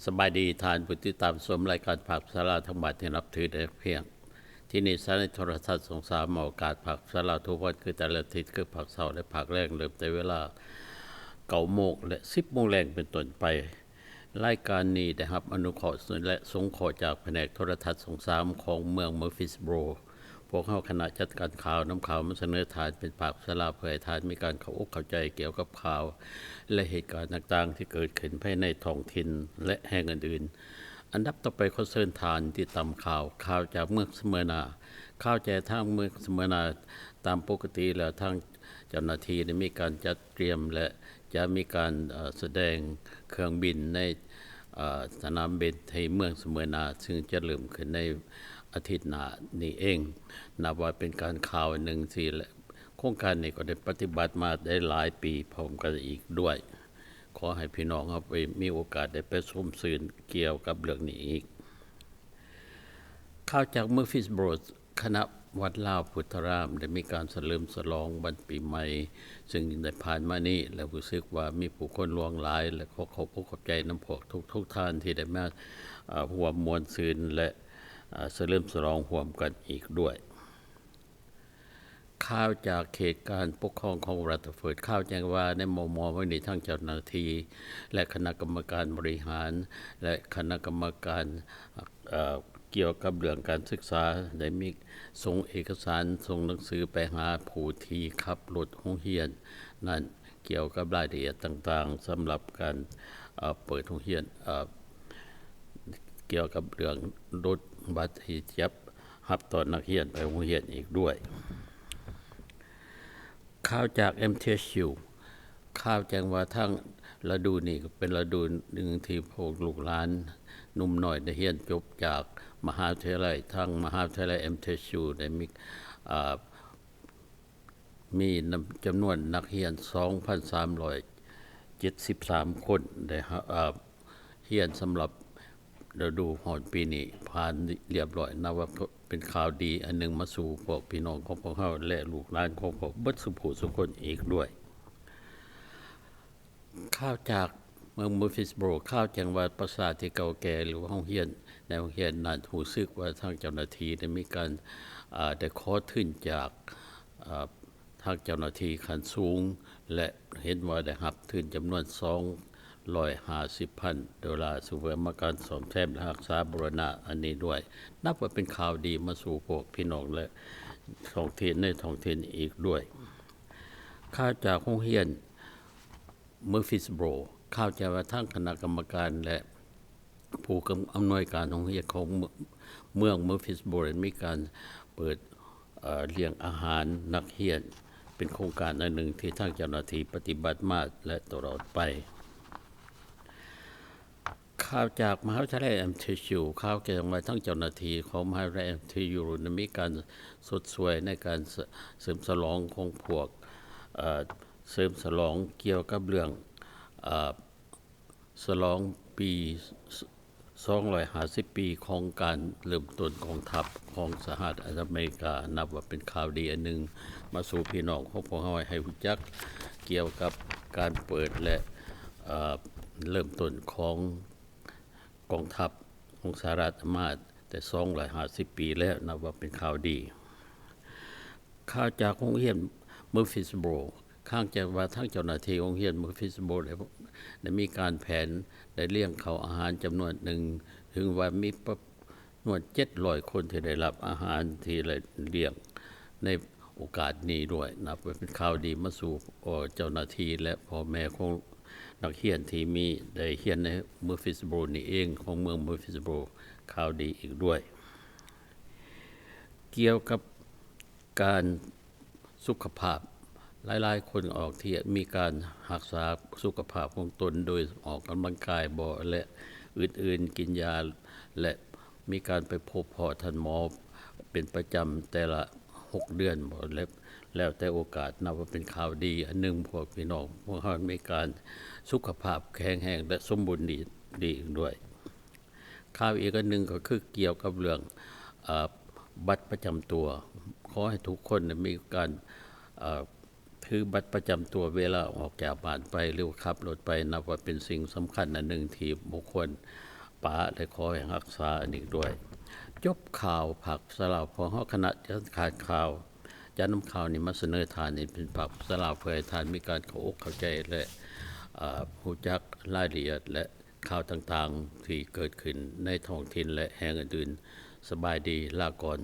ສະບາຍດີທ່ານຜູ້ຕິດຕາມຊົມລາຍການພາກພາສາລາວທາງບ້ານທີ່ນັບຖືໄດ້ຮັກພຽງ. ທີ່ນີ້ສະຖານີໂທລະທັດຊ່ອງສາມ ອອກອາກາດພາກພາສາລາວທຸກວັນ ຄືແຕ່ລະອາທິດ ຄືພາກເຊົ້າ ແລະ ພາກແລງ ເລີ່ມແຕ່ເວລາເກົ້າໂມງ ແລະ ສິບໂມງແລງເປັນຕົ້ນໄປ. ລາຍການນີ້ໄດ້ຮັບອະນຸເຄາະ ແລະ ສົງເຄາະຈາກພະແນກໂທລະທັດຊ່ອງສາມ ຂອງເມືອງ Murfreesboro. ພວກເຮົາຄະນະຈັດການຂ່າວນຳຂ່າວມາສະເໜີທ່ານເປັນພາກພາສາລາວ ເພື່ອໃຫ້ທ່ານມີການເຂົ້າອົກເຂົ້າໃຈກ່ຽວກັບຂ່າວ ແລະ ເຫດການຕ່າງໆທີ່ເກີດຂຶ້ນພາຍໃນທ້ອງຖິ່ນ ແລະ ແຫ່ງອື່ນໆ. ອັນດັບຕໍ່ໄປ ຂໍເຊີນທ່ານຕິດຕາມຂ່າວ, ຂ່າວຈາກເມືອງສະເມີນາ. ຂ່າວຈາກທາງເມືອງສະເມີນາ, ຕາມປົກກະຕິແລ້ວ ທາງເຈົ້າໜ້າທີ່ໄດ້ມີການຈັດຕຽມ ແລະ ຈະມີການ, ເອີ, ສະແດງເຄື່ອງບິນໃນ, ເອີ, ສະໜາມບິນທີ່ເມືອງສະເມີນາ, ຊຶ່ງຈະເລີ່ມຂຶ້ນໃນອາທິດໜ້ານີ້ເອງ. ນັບວ່າເປັນການຂ່າວອັນໜຶ່ງທີ່ ໂຄງການນີ້ກໍໄດ້ປະຕິບັດມາໄດ້ຫຼາຍປີພ້ອມກັນອີກດ້ວຍ. ຂໍໃຫ້ພີ່ນ້ອງເຮົາໄປມີໂອກາດໄດ້ໄປຊົມຊື່ນກ່ຽວກັບເລື່ອງນີ້ອີກ. ຂ່າວຈາກ Murfreesboro. ຄະນະວັດລາວພຸດທະລາມໄດ້ມີການສະເຫຼີມສະຫຼອງວັນປີໃໝ່, ຊຶ່ງໄດ້ຜ່ານມານີ້ ແລະ ຮູ້ສຶກວ່າມີຜູ້ຄົນຫຼວງຫຼາຍ ແລະ ຂໍຂອບອົກຂອບໃຈນຳພວກທຸກໆທ່ານທີ່ໄດ້ມາ, ເອີ, ຮ່ວມມ່ວນຊື່ນ ແລະ, ເອີ, ສະເຫຼີມສະຫຼອງຮ່ວມກັນອີກດ້ວຍ. ຂ່າວຈາກເຂດການປົກຄອງຂອງ Rutherford. ຂ່າວແຈ້ງວ່າໃນມໍ່ໆມື້ນີ້ ທາງເຈົ້າໜ້າທີ່ ແລະ ຄະນະກຳມະການບໍລິຫານ ແລະ ຄະນະກຳມະການ, ເອີ, ກ່ຽວກັບເລື່ອງການສຶກສາ ໄດ້ມີສົ່ງເອກະສານ, ສົ່ງໜັງສືໄປຫາຜູ້ທີ່ຂັບລົດໂຮງຮຽນນັ້ນ ກ່ຽວກັບລາຍລະອຽດຕ່າງໆ ສຳລັບການ, ເອີ, ເປີດໂຮງຮຽນ, ເອີ, ກ່ຽວກັບເລື່ອງລົດບັສທີ່ຈະຮັບຕ້ອນນັກຮຽນໄປໂຮງຮຽນອີກດ້ວຍ. ຂ່າວຈາກ MTSU. ຂ່າວແຈ້ງວ່າທາງລະດູນີ້ເປັນລະດູໜຶ່ງທີ່ພວກລູກຫຼານໜຸ່ມນ້ອຍໄດ້ຮຽນຈົບຈາກມະຫາວິທະຍາໄລ. ທາງມະຫາວິທະຍາໄລ MTSU ໄດ້ມີ, ເອີ, ມີນຳຈຳນວນນັກຮຽນສອງພັນສາມຮ້ອຍເຈັດສິບສາມຄົນໄດ້ຮະ, ເອີ, ຮຽນສຳລັບລະດູຮ້ອນປີນີ້ຜ່ານລຽບລ້ອຍ, ນັບວ່າເປັນຂ່າວດີອັນໜຶ່ງມາສູ່ພວກພີ່ນ້ອງຂອງພວກເຮົາ ແລະ ລູກຫຼານຂອງພວກເບິດສູ່ຜູ້ສູ່ຄົນອີກດ້ວຍ. ຂ່າວຈາກເມືອງ Murfreesboro. ຂ່າວແຈ້ງວ່າປາສາດທີ່ເກົ່າແກ່ ຫຼືວ່າໂຮງຮຽນ, ໃນໂຮງຮຽນນັ້ນ ຮູ້ສຶກວ່າທາງເຈົ້າໜ້າທີ່ໄດ້ມີການ, ເອີ, ໄດ້ຂໍທຶນຈາກ, ເອີ, ທາງເຈົ້າໜ້າທີ່ຂັ້ນສູງ ແລະ ເຫັນວ່າໄດ້ຮັບທຶນຈຳນວນສອງຮ້ອຍຫ້າສິບພັນໂດລາ ເພື່ອມາການສ້ອມແຊມ ແລະ ຮັກສາບູລະນະອັນນີ້ດ້ວຍ. ນັບວ່າເປັນຂ່າວດີມາສູ່ພວກພີ່ນ້ອງ ແລະ ທ້ອງຖິ່ນ, ໃນທ້ອງຖິ່ນອີກດ້ວຍ. ຂ່າວຈາກໂຮງຮຽນ Murfreesboro. ຂ່າວແຈ້ງວ່າທາງຄະນະກຳມະການ ແລະ ຜູ້ກຳ, ອຳນວຍການໂຮງຮຽນຂອງເມືອງ, ເມືອງ Murfreesboro ໄດ້ມີການເປີດ, ເອີ, ລ້ຽງອາຫານນັກຮຽນ, ເປັນໂຄງການອັນໜຶ່ງທີ່ທາງເຈົ້າໜ້າທີ່ປະຕິບັດມາ ແລະ ຕະຫຼອດໄປ. ຂ່າວຈາກມະຫາວິທະຍາໄລ MTSU. ຂ່າວແຈ້ງວ່າທາງເຈົ້າໜ້າທີ່ຂອງມະຫາວິທະຍາໄລ MTSU ໄດ້ມີການຊົດຊ່ວຍໃນການສະ, ເສີມສະຫຼອງຂອງພວກ, ເອີ, ເສີມສະຫຼອງກ່ຽວກັບເລື່ອງ, ເອີ, ສະຫຼອງປີ ສອງຮ້ອຍຫ້າສິບປີຂອງການເລີ່ມຕົ້ນກອງທັບຂອງສະຫະລັດອາເມລິກາ. ນັບວ່າເປັນຂ່າວດີອັນໜຶ່ງມາສູ່ພີ່ນ້ອງຂອງພວກເຮົາໃຫ້ຮູ້ຈັກກ່ຽວກັບການເປີດ ແລະ ເອີ, ເລີ່ມຕົ້ນຂອງກອງທັບຂອງສະຫະລັດມາແຕ່ສອງຮ້ອຍຫ້າສິບປີແລ້ວ, ນັບວ່າເປັນຂ່າວດີ. ຂ່າວຈາກໂຮງຮຽນ Murfreesboro. ຂ້າງແຈ້ງວ່າທາງເຈົ້າໜ້າທີ່ໂຮງຮຽນ Murfreesboro ໄດ້, ໄດ້ມີການແຜນ, ໄດ້ລ້ຽງເຂົ້າອາຫານຈຳນວນໜຶ່ງ, ເຖິງວ່າມີປະມານເຈັດຮ້ອຍຄົນທີ່ໄດ້ຮັບອາຫານທີ່ໄດ້ລ້ຽງໃນໂອກາດນີ້ດ້ວຍ. ນັບວ່າເປັນຂ່າວດີມາສູ່, ເອີ, ເຈົ້າໜ້າທີ່ ແລະ ພໍ່ແມ່ຂອງນັກຮຽນທີ່ມີ, ໄດ້ຮຽນໃນ Murfreesboro ນີ້ເອງ, ຂອງເມືອງ Murfreesboro. ຂ່າວດີອີກດ້ວຍ. ກ່ຽວກັບການສຸຂະພາບ, ຫຼາຍໆຄົນອອກທີ່ມີການຮັກສາສຸຂະພາບຂອງຕົນໂດຍອອກກຳລັງກາຍບໍ ແລະ ອື່ນໆ, ກິນຢາ ແລະ ມີການໄປພົບພໍ້ທ່ານໝໍເປັນປະຈຳແຕ່ລະຫົກເດືອນບໍ ແລະ ແລ້ວແຕ່ໂອກາດ. ນັບວ່າເປັນຂ່າວດີອັນໜຶ່ງ, ພວກພີ່ນ້ອງພວກເຮົາມີການສຸຂະພາບແຂງແຮງ ແລະ ສົມບູນດີ, ດີອີກດ້ວຍ. ຂ່າວອີກອັນໜຶ່ງກໍຄືກ່ຽວກັບເລື່ອງ, ເອີ, ບັດປະຈຳຕົວ. ຂໍໃຫ້ທຸກຄົນໄດ້ມີການ, ເອີ, ຖືບັດປະຈຳຕົວເວລາອອກຈາກບ້ານໄປ ຫຼື ຂັບລົດໄປ. ນັບວ່າເປັນສິ່ງສຳຄັນອັນໜຶ່ງທີ່ບໍ່ຄວນ ປາ ແລະ ຂໍໃຫ້ຮັກສາອັນນີ້ດ້ວຍ. ຈົບຂ່າວພາກພາສາລາວ, ພວກເຮົາຄະນະຈັດການຂ່າວ ຈະນຳຂ່າວນີ້ມາສະເໜີທ່ານໃຫ້ເປັນພາກພາສາລາວ ເພື່ອໃຫ້ທ່ານມີການເຂົ້າອົກເຂົ້າໃຈ ແລະ ເອີ່ ຮູ້ຈັກລາຍລະອຽດ ແລະ ຂ່າວຕ່າງໆທີ່ເກີດຂຶ້ນໃນທ້ອງຖິ່ນ ແລະ ແຫ່ງອື່ນໆ. ສະບາຍດີ, ລາກ່ອນ.